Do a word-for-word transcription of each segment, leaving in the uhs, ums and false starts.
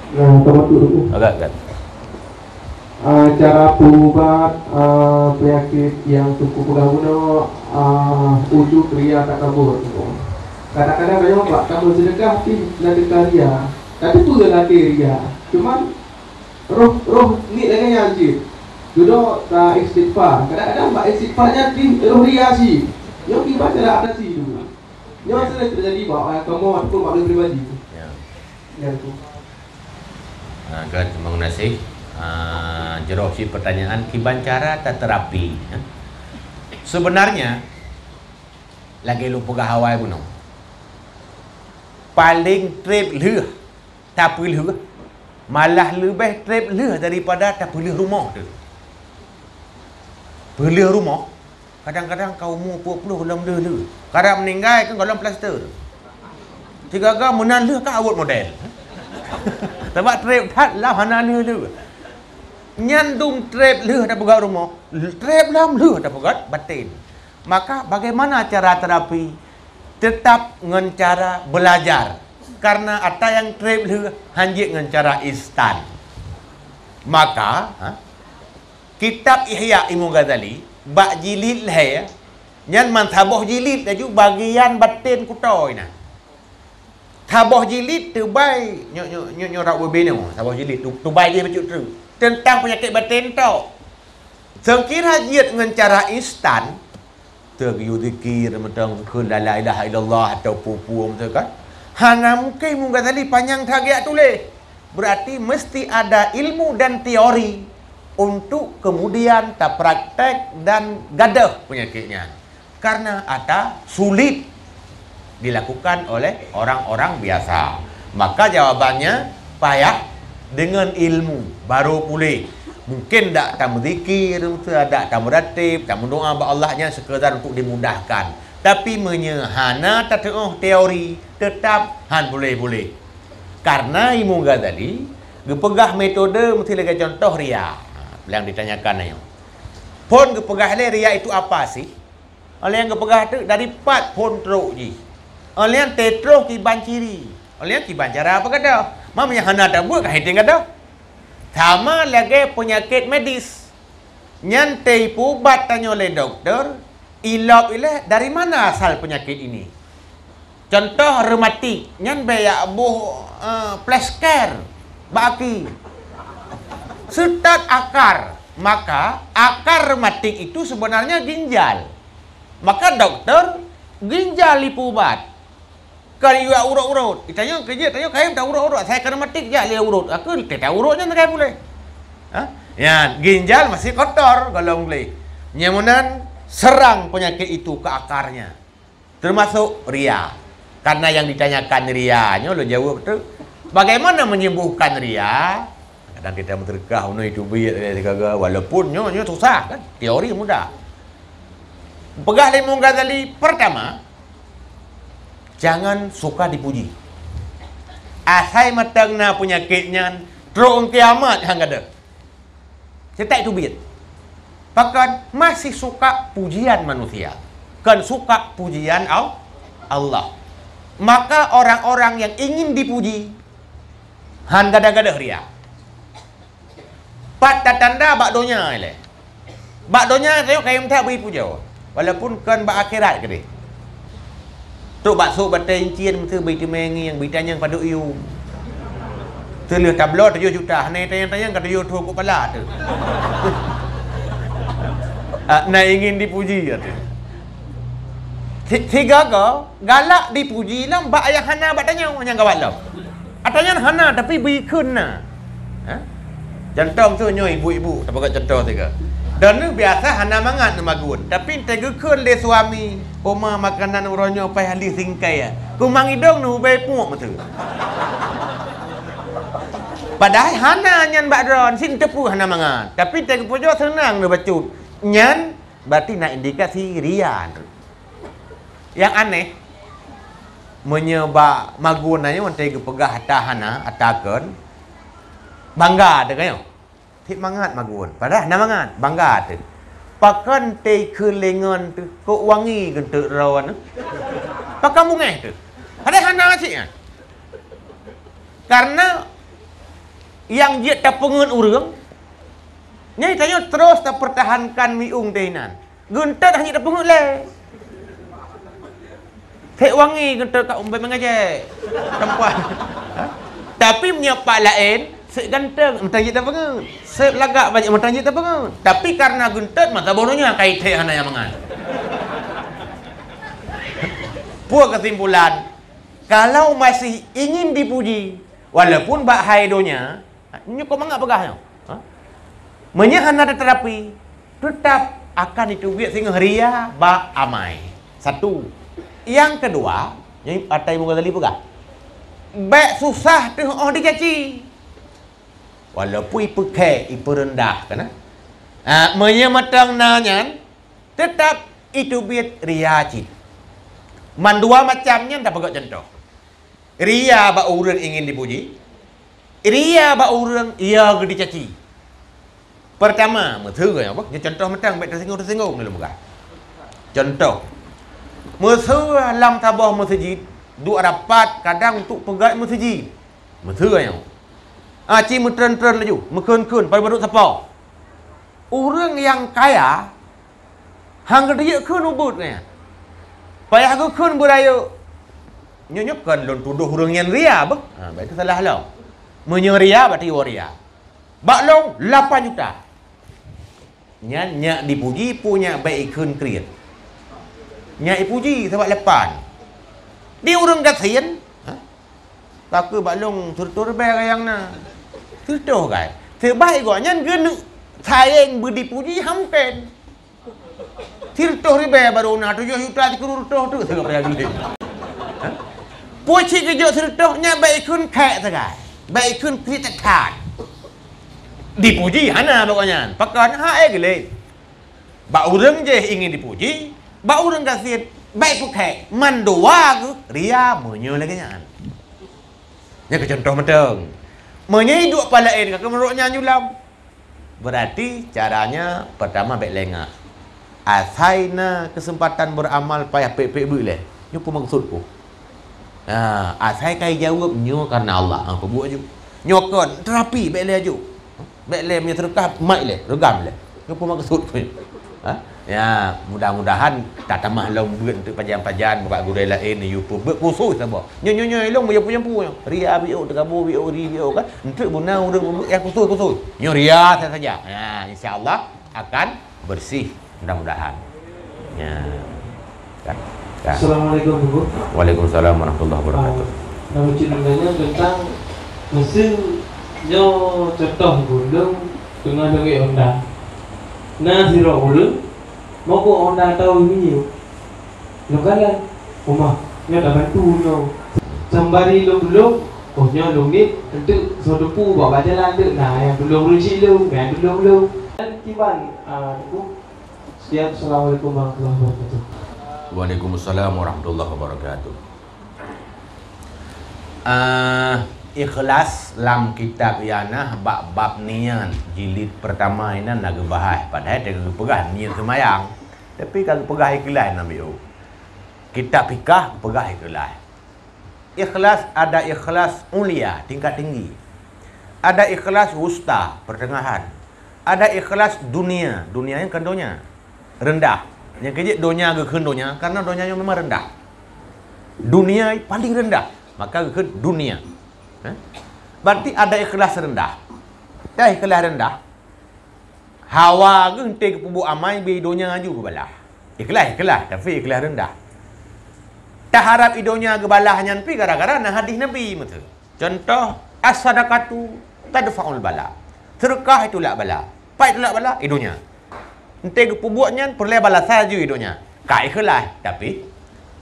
Nah, termasuk dulu. Agak, agak. Ah, cara peuubat, ah, penyakit nyang teungku peugah bunoe, ah, ujub, ria, takabur. Kadang-kadang tanyoe bak tameuseudekah pih na teuka ria. Tapi peue lakée ria? Cuman roh, roh niet lagée nyan cit. Dudoe ta istighfar. Kadang-kadang bak istighfar nyan pih roh ria cit. Nyoe kiban cara atasi dulu. Nyoe sering terjadi bak, eh, kamoe ataupun bak ulôn pribadi. Ya. Ya, tu. Ah, kan, terima kasih. Ah, jroh cit pertanyaan, kiban cara taterapi, ya. Sebenarnya, lagée lôn peugah awai bunoe, paleng treb lheueh tapeulheueh, malah leubeh treb lheueh daripada tapeulheueh rumoh teuh. Peulheueh rumoh, kadang-kadang ka umu peuet ploh gohlom lheueh-lheueh. Karab meuninggai kan gohlom plaster. Sigaga meunan lheueh ka awot model. Sabab treb that lam hana lheueh-lheueh. Nyan dum treb lheueh tapeugöt rumoh, treb lom lheueh tapeugöt baten. Maka bagaimana cara terapi? Tetap ngon cara belajar. Karena ata nyang treb lheueh hanjeuet ngon cara instan. Maka, ha, kitab Ihya Imam Ghazali, bak jilid lhée, nyan man saboh jilid laju bagian baten kutoe na. Saboh jilid teubai, nyoe, nyoe, nyoe, nyoe rot ubé nyoe, saboh jilid, tu-, teubai jih bacut treuk. Teuntang peunyakét baten tok. Seukira jeuet ngon cara instan, teugeuyue zikir, mantong kheun la, la ilaha illallah atau peue-peue mantong kan. Hana mungken Imam Ghazali panyang that geujak tuléh. Berarti mesti ada ilmu dan teori untuk kemudian tapraktek dan gadöh peunyakét nyan. Karena ata sulit dilakukan oleh orang-orang biasa. Maka jawabannya payah dengan ilmu baru pulih. Mungkin dak tameuzikir, dak tameuratéb, tameudoa bak Allah nyan sekadar untuk dimudahkan. Tapi meunyoe hana tateuoh teori, tetap han puléh-puléh. Karena Imam Ghazali geupeugah metode meusti lagée contoh ria. Ha, nyang ditanyakan nyoe. Phon geupeugah lé ria itu apa sih? Óh lheueh nyan geupeugah teuk dari pat phon trok jih. Óh lheueh nyan teutroh kiban ciri. Óh lheueh nyan kiban cara peugadôh. Meunyoe hana tabuet ka hiténg gadôh. Sama lagée peunyakét medis. Nyan teuipubat tanyoe lé dokto, ilop ilée dari mana asal penyakit ini. Contoh rematik, nyan bèk jak boh, eh, plester bak aki. Seutôt akar, maka akar rematik itu sebenarnya ginjal. Maka dokto ginjal ipeuubat. Kon jak urot-urot. Tanyoe keujeuet, tanyoe kayém ta urot-urot. Asai ka rematik jak lé urot. Aku teuta urot nyan ka puléh. Ha? Nyan, ginjal masih kotor gohlom gleh. Nyang meunan serang penyakit itu ke akarnya. Termasuk ria. Karena yang ditanyakan ria, nyoe lôn jaweueb tu. Bagaimana menyembuhkan ria? Kadang kita meuseudeukah unoe teubiet lé sigaga, walaupun nyoe, nyoe susah kan, teori mudah. Peugah lé Imam Ghazali, pertama, jangan suka dipuji. Asai mantong na peunyakét nyan, trok kiamat han gadôh. Seutôt teubiet. Pakon masih suka pujian manusia, kon suka pujian Al-, Allah. Maka orang-orang yang ingin dipuji, han gadôh-gadôh ria. Pat tatanda bak donya ilée. Bak donya tanyoe kayém that bri pujoe, walaupun kon bak akhirat keudeh. Trok bak sôk batée incien meuteue bri teumé ngieng, bri tanyong padub yum. Teulheueh tabloe tujoh juta, hana tanyong-tanyong ka tujoh thon keu pala teuh. Ah, na ingin dipuji, ya teuh. Si-, sigaga galak dipuji lom bak nyang hana bak tanyoe nyang gawat lom. Ata nyan hana, tapi bri kheun na. Ha? Contoh tu nyoe ibu-ibu, tapeugah contoh tiga. Dan ni biasa hana mangat neumagun, tapi teugeukheun lé suami, "Oma, makanan uroe nyoe paih hali singkai ya." Kumang idong nu ubé puek meutu. Padahai hana nyan bak droe, sin teupeu hana mangat. Tapi teugeupeujoe seunang neubacut. Nyan berarti na indikasi ria. Nyang aneh, meunyoe bak magun nyoe watée geupeugah ata hana, ata kon, bangga teuh ka nyoe. Tiep mangat magun, padahai hana mangat, bangga teuh. Pakon teuh keu lengon teuh, kok wangi geunteuk droe nyoe. Pakon bungéh teuh. Padahai hana cit nyan. Karena Nyang jeuet tapeungeut ureuëng, nyan tanyoe terus tapeurtahankan miueng teuh inan. Geuntot hana jeuet tapeungeut lé. Thek wangi geuntot ka umbet meungajak. Tampan. Ha? Tapi meunyoe pat laén, seb ganteng, mantong jeuet tapeungeut. Seb lagak, banyak mantong jeuet tapeungeut. Tapi karena geuntot, mata boh donya kai thek hana nyang mangat. Peue kesimpulan? Kalau masih ingin dipuji, walaupun bak hai donya, nyoe kok mangat peugah nyoe. Ha? Meunyoe hana tateuapi, teutap akan jiteubiet singoh ria bak amai. Satu. Nyang keudua, nyang Imam Ghazali peugah, bék susah teuh óh dicaci. Walaupun ipeukhek, ipeureundah, kan? Ha, meunyoe mantong na nyan, teutap jiteubiet ria cit. Mandua macam nyan tapeugah contoh. Ria bak ureuëng ingin dipuji, ria bak ureuëng ia geudicaci. Pertama, meuteue apa? Nyoe contoh mantong, bék teusinggung-teusinggung lôn peugah. Contoh, meuteue lam saboh meuseujid, duek rapat kadang untuk peugét meuseujid. Meuteue nyoe. Aci meutreun-treun laju, meukheun-kheun, padub-padub sapo. Ureuëng nyang kaya, hang geuteubiet kheun ubit nyan. Payah geukheun beurayeuk. Nyoe, nyoe kon lôn tudoh ureuëng nyan ria beuh. Ha, berarti salah lom. Meunyoe ria, berarti woe ria. Bak lôn lapan juta. Nyan nyak dipuji, peue nyak bék ikheun kriet. Nyak ipuji sabab lapan. Di ureuëng gasien, ha? Ka keuh bak lôn sireutôh ribèe nyang na. Sireutôh gai. Seubab gobnyan geuneuk sayang beudipuji, hana mungken. Sireutôh ribèe barô na, tujoh juta sikureueng reutôh tu, sigoe payah geuléh. Ha? Peue cit geujok sireutôh, nyan bék ikheun khek sagai. Bék ikheun kriet that. Dipuji hana bak gobnyan. Pakon? Ha, éh geuléh. Bak ureuëng jéh ingin dipuji, bak ureuëng gasien bék peukhek. Mandua geuh ria meunyoe lagée nyan. Nyan keu contoh mantong. Meunyoe duek pat laén ka keuh meunurot nyan julam. Berarti caranya pertama bék lengah. Asai na kesempatan beramal payah pék-pék beuet lé. Nyoe peue maksud ku? Ha, asai ka jaweueb nyoe karena Allah. Ha, peubuet ju. Nyoe kon terapi bék lé ju. Bék lé meunyoe seudeukah mat lé, reugam lé. Nyoe peue maksud ku? Ha? Ya, mudah-mudahan tatamah lom beuet untuk pajan-pajan bak gurée laén yue peubuet khusus saboh. Nyoe, nyoe, nyoe, ilong meujampu-jampu nyoe. Ria biôk, teugabo biôk, ri biôk kan. Enteuk guna ureuëng peubuet nyang khusus-khusus. Nyoe ria saja. Ya, insya Allah akan bersih mudah-mudahan. Ya. Kan? Kan? Assalamualaikum, Guru. Waalaikumsalam warahmatullahi wabarakatuh. Ah, nama cik nanya tentang mesin nyoe contoh gulung dengan duit Honda. Nah, sirok gulung, mau Honda tahu ini. Lôn kalon, "Uma, nyoe tabantu nyoe." Sambari lôn tulông, "Oh, nyoe lôn niet, enteuk soe teupeu bak, bak jalan teuk na nyang tulông ureueng chik lôn, nyang tulông lôn." Dan kiban, ah, teupeu. Sekian, Assalamualaikum warahmatullahi wabarakatuh. Waalaikumsalam warahmatullahi wabarakatuh. Ah, ikhlas lam kitab Ianah bak bab niat jilid pertama inan na geubahas, padahai teuka geupeugah niat seumayang, tapi ka geupeugah ikhlas nam biôh. Kitab fikah geupeugah ikhlas. Ikhlas ada ikhlas ulia, tingkat tinggi. Ada ikhlas wusta, pertengahan. Ada ikhlas dunia, dunia nyan kon donya, rendah. Nyang keujeuet donya geukheun donya, karena donya nyoe memang rendah. Dunia paling rendah, maka geukheun dunia. Eh? Berarti ada ikhlas rendah. Dah ikhlas rendah, hawa geuh enteuk geupeubuet amai beu donya aju geubalah. Ikhlas, ikhlas, tapi ikhlas rendah. Taharap i donya geubalah nyan pi gara-gara na hadis Nabi meuteue. Contoh, "As-sadaqatu tadfa'ul bala." Seudeukah itulak bala. Pat itulak bala? I donya. Enteuk geupeubuet nyan peureulée balasan aju i donya. Ka ikhlas, tapi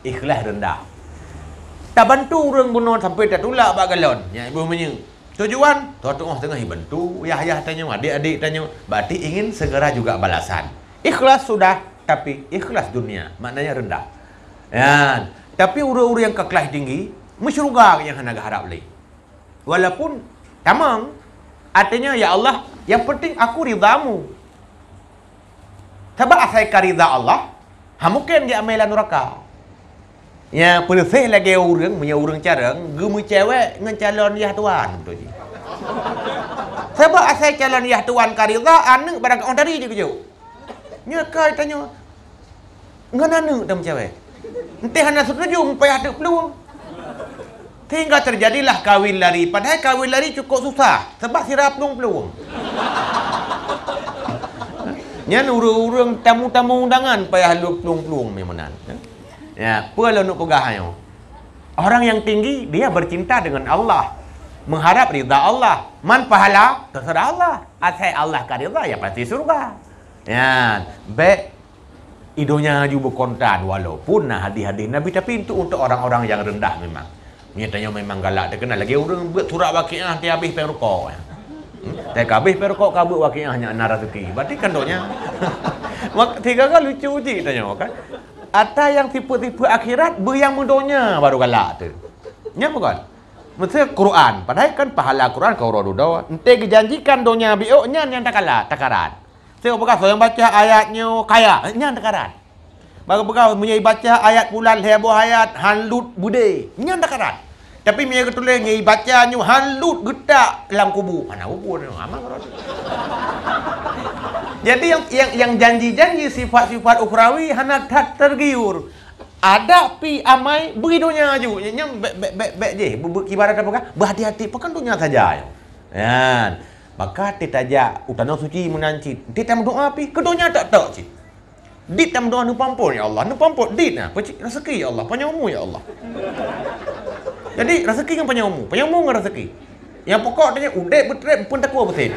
ikhlas rendah. Tabantu ureueng bunoe sampai tatulak bak galon, nyan boh minyeuk. Tujuan, tuha teungoh teungoh ibantu yah-yah tanyoe, adik-adik tanyoe, berarti ingin segera juga balasan. Ikhlas sudah, tapi ikhlas dunia, maknanya rendah. Nyan, tapi ureueng-ureueng nyang ka kelas tinggi, meusyeuruga nyang hana geuharap lé. Walaupun tamong, artinya, "Ya Allah, yang penting aku ridhamu." Sabab asai ka ridha Allah, ha mungken geuamai lam nuraka. Nya peuleuséh lagée ureueng, meunyoe ureueng carông, geumeucewek ngon calon yah tuan, beutôi jih. Sabab asai calon yah tuan ka ridha, aneuk barangkapeue tari jikeujok. Nyoe ka tanyoe ngon aneuk tameucawét. Enteh hana seutuju meupayah teuk plueng. Sehingga terjadilah kawin lari. Padahai kawin lari cukup susah, sabab sira plueng-plueng. Nyan ureuëng-ureuëng tamu-tamu undangan payah lheueh plueng-plueng meunan. Ya, peue lôn peugah nyoe? Orang yang tinggi, dia bercinta dengan Allah, mengharap ridha Allah. Man pahala, terserah Allah. Asai Allah ka ridha, ya pasti surga. Ya, bèk i donya ju beukontan, walaupun na hadis-hadis Nabi, tapi itu untuk orang-orang yang rendah memang. Nyoe tanyoe memang galak, terkenal lagi ureuëng buet surat Waqiah, teuhabéh péng rukok. Hmm? Teuhabéh péng rukok, ka buet Waqiah, nyan na rezeki. Berarti kan donya. Mak-, tiga kan lucu cit tanyoe kan. Ata nyang sifeuet-sifeuet akhirat, beu nyang meudonya baru galak tu. Nyan bukan? Mesti Quran. Padahai kan pahala Quran ka uroe dudoe. Enteh geujanjikan donya biôk, nyan nyang takala, takarat. Saya peugah, soe nyang baca ayat nyoe kaya, nyan takarat. Bagi peugah, meunyoe baca ayat pulan lhèe boh ayat, han lut beudé, nyan takarat. Tapi meunyoe geutuléh, nyoe baca nyoe han lut geutak lam kubu, hana kubu nyoe, aman rot. Jadi yang, yang, yang janji-janji sifat-sifat ukhrawi hana that tergiur. Ada pi amai beri donya aju. Nyang bèk, bèk, bèk, bèk jih. Be-, be-, ibarat apa kah? Berhati-hati, pekan donya saja. Kan? Maka teutajak u Tanoh Suci meunan cit. Teutameudoa pi, ke donya tak-tak cit. Dit tameudoa neupampon, ya Allah. Neupampon, dit nah. Peci rezeki, ya Allah. Panjang umur, ya Allah. Jadi, rezeki ngon panjang umur. Panjang umur ngon rezeki. Yang pokok tanya, udép beutrép, pun takwa beutét.